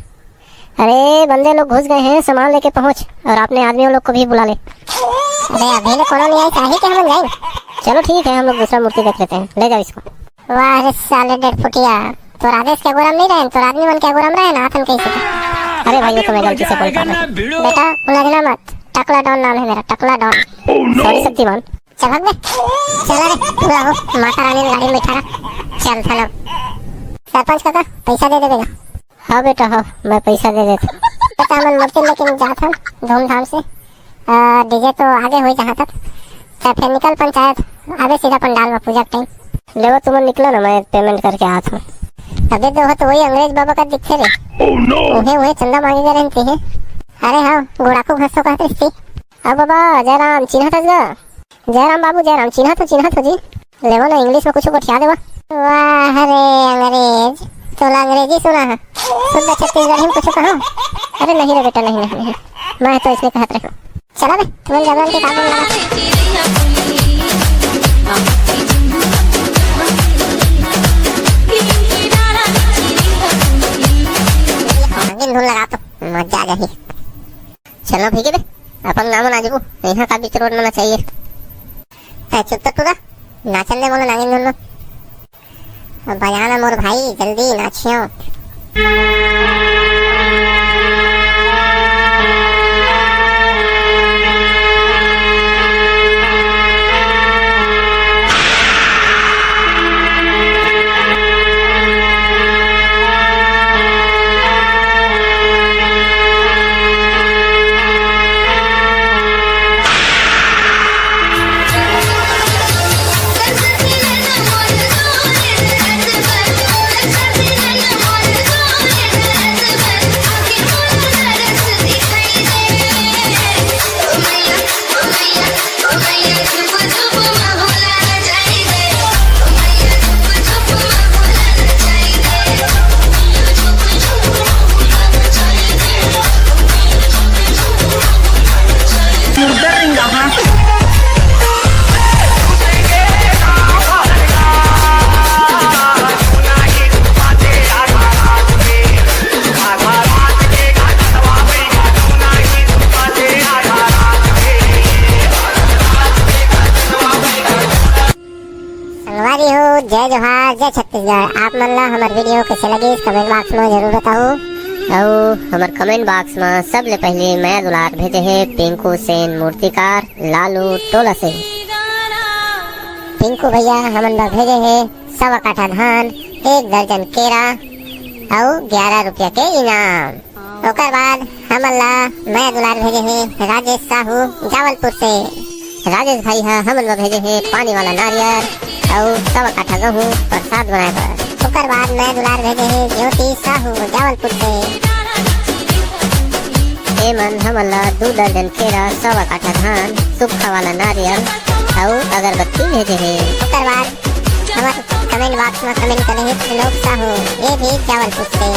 अरे, बंदे लोग घुस गए हैं, सामान लेके पहुँच, और अपने आदमियों लोग को भी बुला ले। अरे, अभी ले कोनो नहीं आई, चाही कि हमन जाएं? चलो ठीक है, हम लोग दूसरा मूर्ति देख लेते हैं, ले जाओ इसको। वाह रे साले डेढ़ फुटिया, तोर आदेश के अगोरम नहीं रहे, तोर आदमी मन के अगोरम रहे ना, आथन कैसे? अरे भाई, वो तो मैं गलती से बोल पा रहा हूँ। बेटा, उलझना मत, टकला डॉन नाम है मेरा, टकला डॉन। सॉरी शक्तिमान। चल भाग बे। चल रे, पूरा हो, माता रानी ने गाड़ी में बैठा रहा। चल, चलो। सरपंच काका, पैसा दे दे बेटा। हाँ बेटा, हाँ, मैं पैसा दे देता। बेटा, हमन मूर्ति लेके जात हन धूमधाम से। आ, डीजे तो आगे हुई जहाँ तक, तो फिर निकल पंचायत, आबे सीधा पंडाल में पूजा के टाइम। लेवा, तुमन निकलो ना, मैं पेमेंट करके आत हूँ। अबे, तो, तो वही अंग्रेज बाबा का दिखे रे। उहे, उहे चंदा मांगे गए रहती है। अरे हाँ, गुड़ाकू घसो कहत रहती। अब बाबा, जयराम, चिन्हत हस गा? जयराम बाबू, जयराम, चिन्हत हो, चिन्हत हो जी। लेवो ना, इंग्लिश में कुछ गोठिया देवा। वाह रे अंग्रेज, तोला अंग्रेजी सुना है, शुद्ध छत्तीसगढ़ी में कुछ कहो। अरे नहीं रे बेटा, नहीं, नहीं, नहीं, मैं तो इसलिए कहत रही हूँ। चला बे, तुमन जबरन के काम लगा। नागिन धुन लगा तो मजा आ जाही। चलो भैया बे, अपन गाँव में नाचबो, यहाँ का बीच रोड में ना चाहिए। तै चुप तो तू दा, नाचन दे मोला नागिन धुन में। बजाना मोर भाई, जल्दी नाचियो। संगवारी हो, जय जोहार, जय छत्तीसगढ़। आप मन ला हमर वीडियो कैसे लगिस, कमेंट बॉक्स में जरूर बताओ। अउ हमर कमेंट बॉक्स में सबले पहले मया दुलार भेजे हे पिंकू सेन मूर्तिकार लालू टोला से। पिंकू भैया हमन बर भेजे हे सवा काठा धान, एक दर्जन केरा अउ ग्यारह रुपया के इनाम। ओकर बाद हमन ला मया दुलार भेजे हे राजेश साहू जावलपुर से। राजेश भाई ह हमन ला भेजे हे पानी वाला नारियर अउ सवा काठा गहूं प्रसाद बनाए बर। ओकर बाद मया दुलार भेजे हे ज्योति साहू जावलपुर से। एमन हमन ला दू दर्जन केरा, सवा काठा धान, सूखा वाला नारियर अउ अगरबत्ती भेजे हे। ओकर बाद हमर कमेंट बॉक्स में कमेंट करे हे त्रिलोक साहू, ये भी जावलपुर से।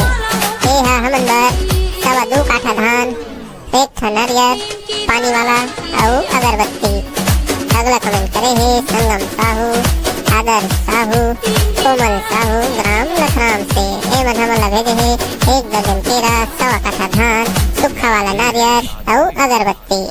ये है हमन बर सवा दू काठा धान, एक ठा नारियर, पानी वाला अउ अगरबत्ती। अगला कमेंट करे हे संगम साहू, आदर्श साहू, कोमल साहू, ग्राम लखराम से। ये मन हमन ला भेजे हे एक दर्जन केरा, सवा काठा धान, सूखा वाला नारियर अउ अगरबत्ती।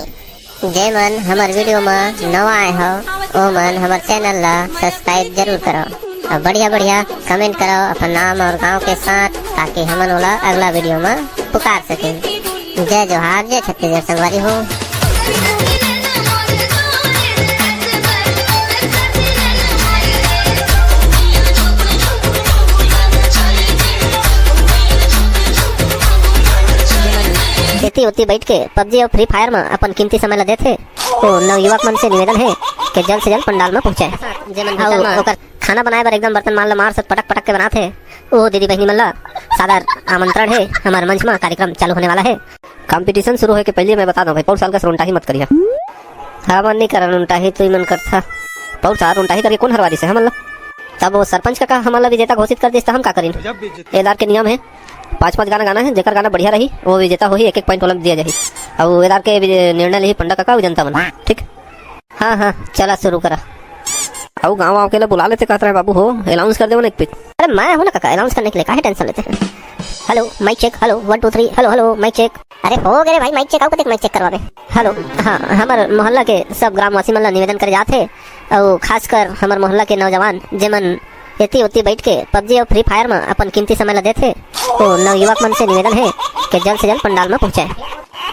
जे मन हमर वीडियो म नवा आए हो, ओ मन हमर चैनल ला सब्सक्राइब जरूर करो और बढ़िया बढ़िया कमेंट करो अपन नाम और गांव के साथ, ताकि हमन ओला अगला वीडियो म पुकार सकें। जय जोहार, जय छत्तीसगढ़ संगवारी हो। ओती बइठ के PUBG अउ Free Fire म अपन कीमती समय ल देथे। ओ नवयुवक मन से निवेदन हे कि जल्द से जल्द पंडाल म पहुंचे। जेमन भीतर अउ म ओकर खाना बनाए बर एकदम बर्तन मान ल मार सत पटक पटक के बनात हे, ओ दीदी बहिनी मन ल सादर आमंत्रण हे। हमर मंच म कार्यक्रम चालू होने वाला हे। Competition शुरू होए के पहले मैं बता दूं भाई, पौर साल का रोंटाही मत करिहा। हमन नहीं करन रोंटाही, तू ही मन करथा। पौर साल रोंटाही करके कौन हरवा दिस हे हमन ला? तब वो सरपंच काका हमन ला विजेता घोषित कर दिस, त हम का करिन? एदार के नियम हे, पांच पांच गाना गाना हे, जेकर गाना बढ़िया रही, वो विजेता होही, एक एक point वाला दिया जाही। अउ एदार के विजे-, निर्णय लेही पंडा काका अउ जनता मन, ठीक? हाँ, हाँ, चला शुरू करा। अउ गाँव वाँव के ला बुला लेते कहत रहे बाबू हो, announce कर देवो ना एक पीट। अरे मैं हूँ ना काका, announce करने के लिए काहे tension लेते हैं? Hello, mic check, hello, one, two, three, hello, hello, mic check। अरे हो गे रे भाई, mic check, अउ कतेक mic check करवाबे? Hello, हाँ, हमर मोहल्ला के सब ग्रामवासी मन ला निवेदन करे जात हे, अउ खासकर हमर मोहल्ला के नौजवान, जेमन एती ओती बइठ के PUBG अउ Free Fire म अपन कीमती समय ला देथे, ओ नवयुवक मन से निवेदन हे कि जल्द से जल्द पंडाल म पहुंचे।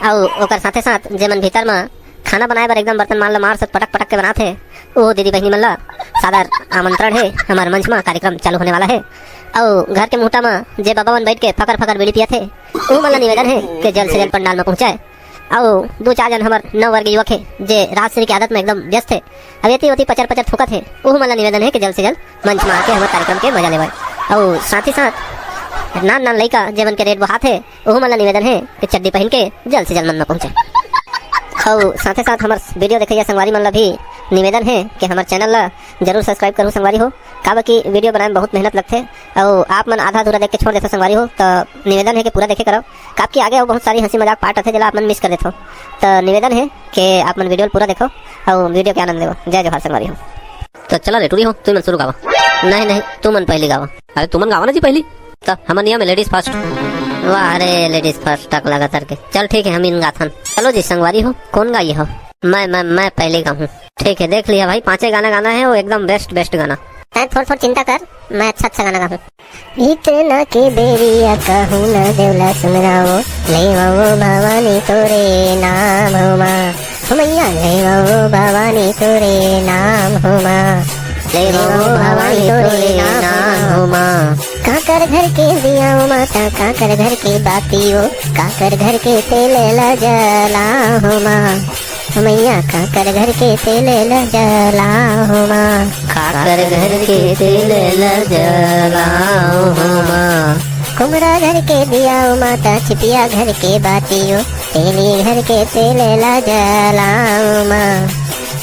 अउ ओकर साथे साथ जेमन भीतर म खाना बनाए बर एकदम बर्तन मान ल मार सत पटक पटक के बनात हे, ओ दीदी बहिनी मन ल सादर आमंत्रण हे। हमर मंच म कार्यक्रम चालू होने वाला हे। अउ घर के मुहटा म जे बाबा मन बइठ के फकर फकर बीड़ी पियत हे, उहू मन ल निवेदन हे कि जल्द से जल्द पंडाल म पहुंचे। अउ दू चार जन हमर नववर्गीय युवक हे, जे राजश्री के आदत म एकदम व्यस्त हे, अउ एती ओती पचर पचर थूकत हे, उहू मन ल निवेदन हे कि जल्द से जल्द मंच म आके हमर कार्यक्रम के मजा लेवय। अउ साथ ही साथ नान नान लइका जेमन के रेट बोहात हे, उहू मन ल निवेदन हे कि चड्डी पहिन के जल्द से जल्द मंच म पहुंचे। अउ साथे साथ हमर video देखइया संगवारी मन ल भी निवेदन हे कि हमर channel ल जरूर subscribe करहू संगवारी हो, काबर कि video बनाए म बहुत मेहनत लगथे। अउ आप मन आधा अधूरा देख के छोड़ देथव संगवारी हो, त निवेदन हे कि पूरा देखे करव, काबर कि आगे अउ बहुत सारी हंसी मजाक part आथे, जेला आप मन miss कर देथव। त निवेदन हे कि आप मन video ल पूरा देखव अउ video के आनंद लेवव। जय जोहार संगवारी हो। त चला रे टूरी हो, तुमन शुरू गावा। नहीं, नहीं, तुमन पहली गावा। अरे तुमन गावा ना जी पहली। त हमर नियम हे ladies first। वाह रे, ladies first, टकला गतर के। चल ठीक हे, हम इन गाथन। चलो जी संगवारी हो, कौन गाई हो? मैं, मैं, मैं पहली गाहूँ। ठीक हे, देख लिहा भाई, पांचे गाना गाना हे, वो एकदम best, best गाना। तैं थोड़, थोड़ चिंता कर, मैं अच्छा, अच्छा गाना गाहूँ। इतना के बेरिया कहूँ न देवला सुमरावो, लेवावो भवानी तोरे नाम हो माँ। हो मैया लेवावो भवानी तोरे नाम हो माँ। लेवावो भवानी तोरे नाम हो माँ। काकर घर के दिया ओ माता, काकर घर के बाती ओ, काकर घर के तेल ला जला हो माँ। मैया काकर घर के तेल ल जला हो माँ। काकर घर के तेल ल जला हो माँ। कुमरा घर के दिया ओ माता, छिपिया घर के बाती ओ, तेली घर के तेल ल जला हो माँ।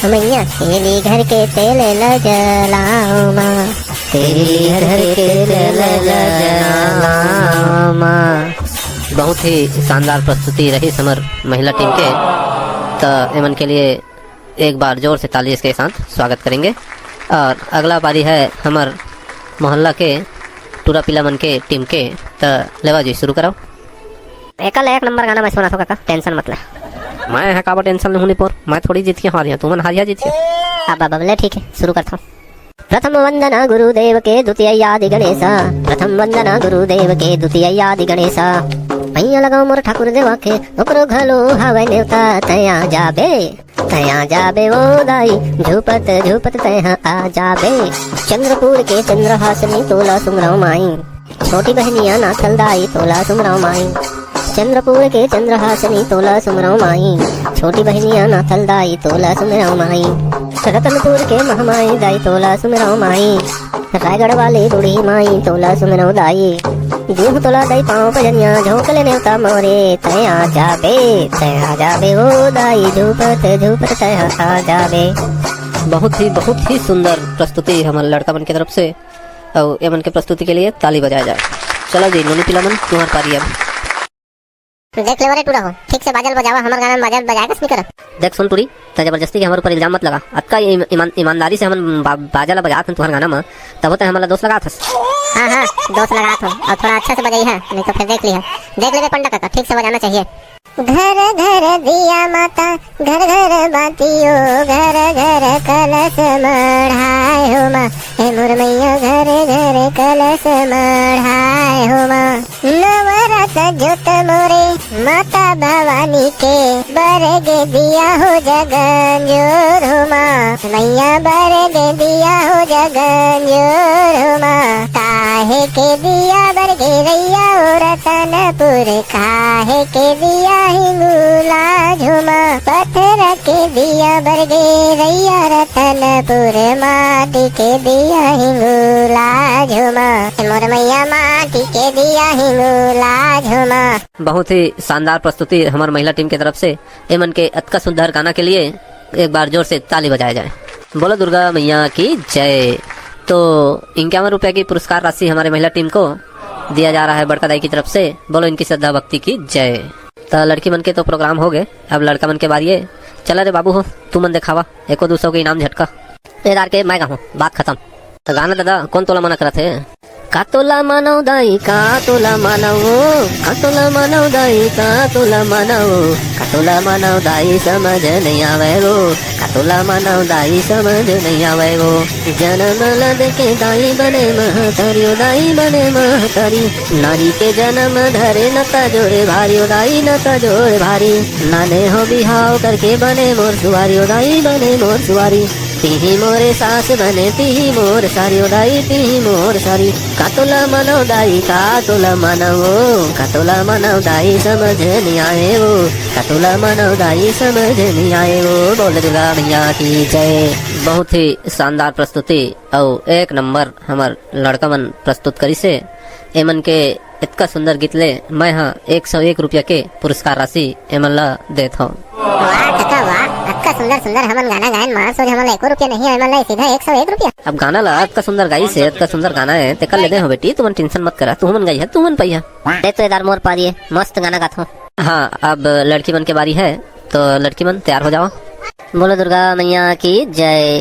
मैया तेली घर के तेल ल जला हो माँ। तेली घर के तेल ल जला हो माँ। बहुत ही शानदार प्रस्तुति रही हमर महिला टीम के, त एमन के लिए एक बार जोर से ताली के साथ स्वागत करेंगे। और अगला पारी है हमर मोहल्ला के टूरा पीला मन के टीम के। त लेवा जी, शुरू कराओ। एकर ले एक नंबर गाना मैं सुनाथों काका, tension मत ले। मैं ह काबर tension लूँ नी पोर, मैं थोड़ी जीतिया हारिया, तुमन हारिया जीतिया। अब, अब, अब ले ठीक है, शुरू करथों। प्रथम वंदना गुरुदेव के, द्वितीय आदि गणेशा। प्रथम वंदना गुरुदेव के, द्वितीय आदि गणेशा। पैया लगाओ मोर ठाकुर देवा के, ओकरो घलो हवय नेवता, तैं आ जाबे, तैं आ जाबे ओ दाई, झूपत झूपत तैं ह आ जाबे। चंद्रपुर के चंद्रहासिनी तोला सुमरव माई, छोटी बहनिया नाथल दाई तोला सुमरव माई। चंद्रपुर के चंद्रहासिनी तोला सुमरव माई, छोटी बहनिया नाथल दाई तोला सुमरव माई। रतनपुर के महमाई दाई तोला सुमरव माई, रायगढ़ वाली बूढ़ी माई तोला सुमरव दाई। दूह तोला दाई पाँव पजनिया, झोंक ले नेवता मोरे, तैं आ जाबे, तैं आ जाबे ओ दाई, झूपत झूपत तैं आ जाबे। बहुत ही, बहुत ही सुंदर प्रस्तुति हमर लड़का मन के तरफ से। अउ एमन के प्रस्तुति के लिए ताली बजाया जाए। चलो जी, नोनी पीला मन, तुम्हार पारी अब। देख ले रे टूरा हो, ठीक से बाजा ल बजावा, हमर गाना में बाजा बजाए कस नहीं करत। देख सुन टूरी, तैं जबरदस्ती के हमर ऊपर इल्जाम मत लगा। अतका ईम-, ईमान-, ईमानदारी से हमन बा-, बाजा ला बजात हन तुहर गाना में, तब तैं हमन ला दोष लगात हस। हाँ, हाँ, दोष लगात हो, अउ थोड़ा अच्छा से बजाई है, नहीं तो फिर देख लिहा। देख लेबे पंडा काका, ठीक से बजाना चाहिए। घर घर दिया माता, घर घर बाती ओ, घर घर कलश मढ़ाए हो माँ। हे मोर मैया, घर घर कलश मढ़ाए हो माँ। नवरत जोत मोरे माता भवानी के, बर गे दिया हो जगन जोर हो माँ। मैया बर गे दिया हो जगन जोर हो माँ, काहे के दिया बर गे रैया हो रतनपुर, काहे के दिया हिंगुला झुमा, पत्थर के दिया बर गे रैया रतनपुर, माटी के दिया हिंगुला झुमा, मोर मैया माटी के दिया हिंगुला झुमा। बहुत ही शानदार प्रस्तुति हमर महिला टीम के तरफ से। एमन के अतका सुंदर गाना के लिए एक बार जोर से ताली बजाया जाए। बोलो दुर्गा मैया की जय। तो इक्यावन रुपया की पुरस्कार राशि हमारे महिला टीम को दिया जा रहा है बड़का दाई की तरफ से। बोलो इनकी श्रद्धा भक्ति की जय। तो लड़की मन के तो प्रोग्राम हो गए, अब लड़का मन के बारी है। चला रे बाबू हो, तू मन दिखावा एको दू सौ के इनाम झटका। ए दार के मैं गाहूँ, बात खत्म। तो गाना दादा कौन तोला मना करत है? का तोला मानव दाई, का तोला मानव वो, का तोला मानव दाई, का तोला मानव वो, का तोला मानव दाई समझ नहीं आवे वो, का तोला मानव दाई समझ नहीं आवे वो। जन्म लद के दाई बने महतारी, ओ दाई बने महतारी, नारी के जन्म धरे न त जोरे भारी, ओ दाई न त जोरे भारी, नाने हो बिहाव करके बने मोर सुवारी, ओ दाई बने मोर सुवारी। तिही मोरे सास बने, तिही मोर सारी, ओ दाई, तिही मोर सारी। का तोला मानव दाई, का तोला मानव वो, का तोला मानव दाई समझ नहीं आए वो, का तोला मानव दाई समझ नहीं आए वो। बोल दुर्गा मैया की जय। बहुत ही शानदार प्रस्तुति अउ एक नंबर हमर लड़का मन प्रस्तुत करिस हे। एमन के इतका सुंदर गीत ले मैं ह एक सौ एक रुपया के पुरस्कार राशि एमन ला देत हव। वाह कका वाह, अतका सुंदर सुंदर हमन गाना गायन मार सोच हमन ला एको रुपया नहीं आए, एमन ला सीधा एक सौ एक रुपया। अब गाना ला अतका सुंदर गाइस हे, अतका सुंदर गाना हे, तेकर ले दे हो बेटी, तुमन टेंशन मत करा, तुमन गाई है, तुमन पाई है। दे तो एदार मोर पारी हे, मस्त गाना गाथो। हाँ, अब लड़की मन के बारी है, तो लड़की मन तैयार हो जाओ। बोलो दुर्गा मैया की जय।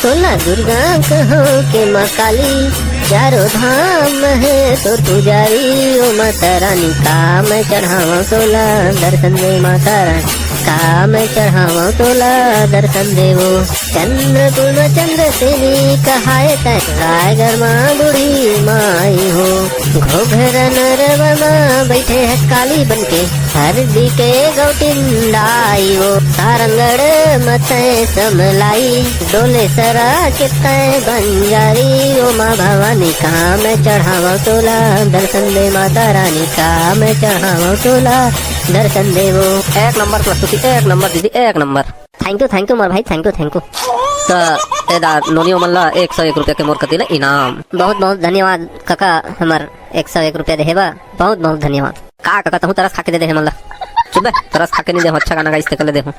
तोला दुर्गा कहो के माँ काली, चारों धाम है तोर पुजारी। ओ माता रानी का मैं चढ़ावा तोला, दर्शन दे माता रानी का मैं चढ़ावा तोला, दर्शन दे वो। चंद्रकुल में चंद्रसेनी कहाए तै, रायगढ़ माँ बूढ़ी माई हो। घोघरा नरवा माँ बैठे है काली बनके, हरदी के गौटिंडाई वो। सारंगढ़ मत समलाई, डोले सरा के तय बंजारी। ओ माँ भवानी कहाँ मैं चढ़ावा तोला, दर्शन दे माता रानी कहाँ मैं चढ़ावा तोला, दर्शन दे वो। एक नंबर प्रस्तुति, एक नंबर दीदी, एक number. Thank you, thank you मोर भाई, thank you, thank you। तो ए दा नोनी ओमन ला एक सौ एक रुपया के मोर कति ले इनाम। बहुत बहुत धन्यवाद कका, हमर एक सौ एक रुपया देहे बा, बहुत बहुत धन्यवाद। का कका, तहूँ तरस खा के दे दे हमन ला। चुप बे, तरस खा के नहीं दे, अच्छा गाना गाइस तेकर ले दे हूँ।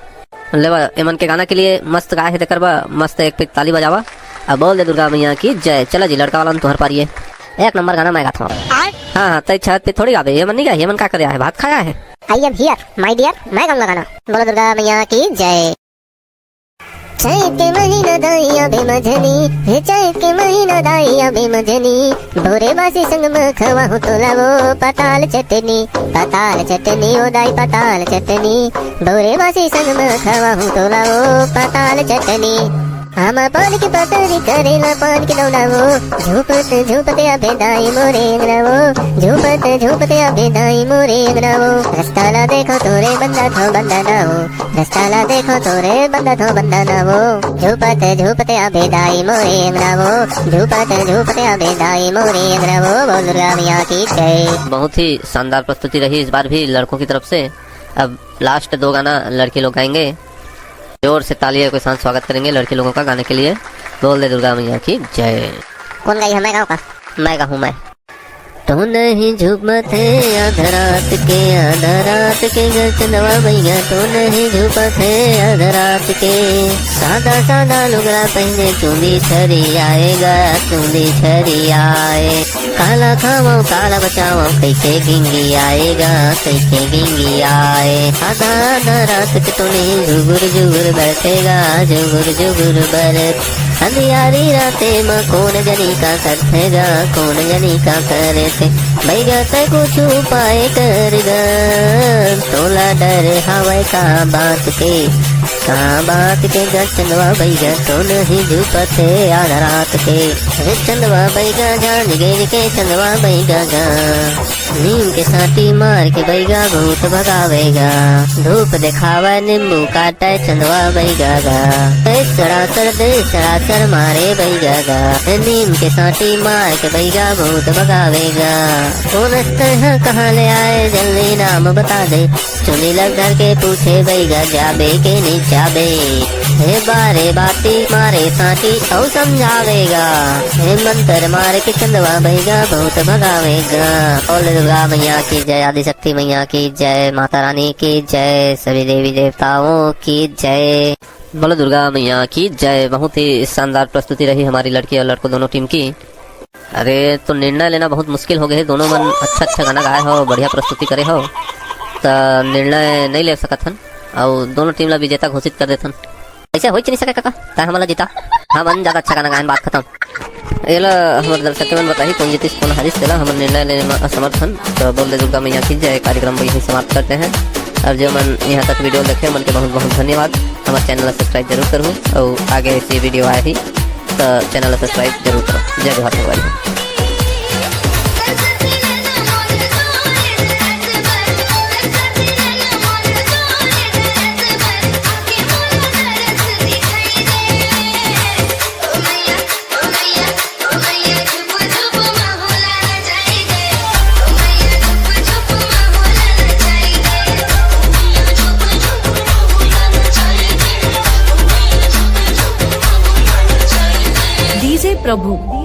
लेवा, एमन के गाना के लिए मस्त गाए हे तेकर बा, मस्त एक पीट ताली बजावा। अब बोल दे दुर्गा मैया की जय। चला जी, लड़का वाला तुहर पारी हे। एक नंबर गाना मैं गाता हूँ। हाँ हाँ, तै छत पे थोड़ी गाबे, एमन नहीं गाए, एमन का करे आहे, भात खाया है। I am here, my dear, मैं गाऊंगा गाना। बोलो दुर्गा मैया की जय। चैत के महीना दाई आबे मझनी, हे चैत के महीना दाई आबे मझनी, भोरे बासी संग म खवाहूँ तोला वो पताल चटनी, पताल चटनी ओ दाई पताल चटनी, भोरे बासी संग म खवाहूँ तोला वो पताल चटनी। आमा पान के पतरी करेला पान के दौड़ा वो, झूपत झूपत आबे दाई मोरे अंगना वो, झूपत झूपत आबे दाई मोरे अंगना वो। रस्ता ला देखो तोरे बंदा थो बंदा ना हो, रस्ता ला देखो तोरे बंदा थो बंदा ना वो। झूपत झूपत आबे दाई मोरे अंगना वो, झूपत झूपत आबे दाई मोरे अंगना वो। बोल दुर्गा मैया की जय। बहुत ही शानदार प्रस्तुति रही इस बार भी लड़कों की तरफ से। अब लास्ट दो गाना लड़के लोग गाएंगे। जोर से तालियों के साथ स्वागत करेंगे लड़के लोगों का गाने के लिए। बोल दे दुर्गा मैया की जय। कौन गाई है, मैं गाऊँ का? मैं गाऊँ मैं। तो नहीं झूमत है आधा रात के, आधा रात के गचनवा भैया, तो नहीं झूमत है आधा रात के। सादा सादा लुगरा पहने चुंदी छरी आएगा, चुंदी छरी आए। काला खावो काला बचावो, कैसे गिंगी आएगा, कैसे गिंगी आए। आधा आधा रात के तो नहीं झुगुर झुगुर बैठेगा, झुगुर झुगुर बैठ। अंधियारी राते म कोन जनी का करथे गा, कोन जनी का करे थे। बैगा तै कुछ उपाय कर गा, तोला डर हवय का बात के, का बात के गा चंदवा बैगा तो नहीं झूपत हे आधा रात के। अरे चंदवा बैगा जान गेर के चंदवा बैगा गा। नीम के सांटी मार के बइगा भूत भगावेगा। धूप देखावय नींबू काटय चंदवा बइगा गा। देश सरासर देश सरासर मारे बइगा गा। हे नीम के सांटी मार के बइगा भूत भगावेगा। कौन स्तर है कहाँ ले आए जल्दी नाम बता दे। चुनी लग घर के पूछे बइगा जाबे के नहीं जाबे। हे बारे बाती मारे सांटी औ समझावेगा। हे मंत्र मार के चंदवा बइगा भूत भगावेगा। बोल दुर्गा मैया की जय, आदिशक्ति मैया की जय, माता रानी की जय, सभी देवी देवताओं की जय। बोलो दुर्गा मैया की जय। बहुत ही शानदार प्रस्तुति रही हमारी लड़की और लड़कों दोनों टीम की। अरे, तो निर्णय लेना बहुत मुश्किल हो गए है। दोनों मन अच्छा अच्छा गाना गाए हो, बढ़िया प्रस्तुति करे हो, तो निर्णय नहीं ले सकत हन और दोनों टीम ला विजेता घोषित कर देथन। ऐसे हो ही नहीं सके काका, तय हमला जीता। हाँ मन ज्यादा अच्छा गाना गायन, बात खत्म। एला हमर दर्शक मन बताही कौन जीतिस कौन हारिस, तेला हमर निर्णय लेने में असमर्थ हन। तो बोल दे दुर्गा मैया की जय। कार्यक्रम को यहीं समाप्त करते हैं। और जो मन यहाँ तक वीडियो देखे, मन के बहुत बहुत धन्यवाद। हमारे चैनल ला सब्सक्राइब जरूर करूँ और आगे ऐसी वीडियो आए ही तो चैनल ला सब्सक्राइब जरूर करो। जय जोहार संगवारी हो। डीजे प्रभु।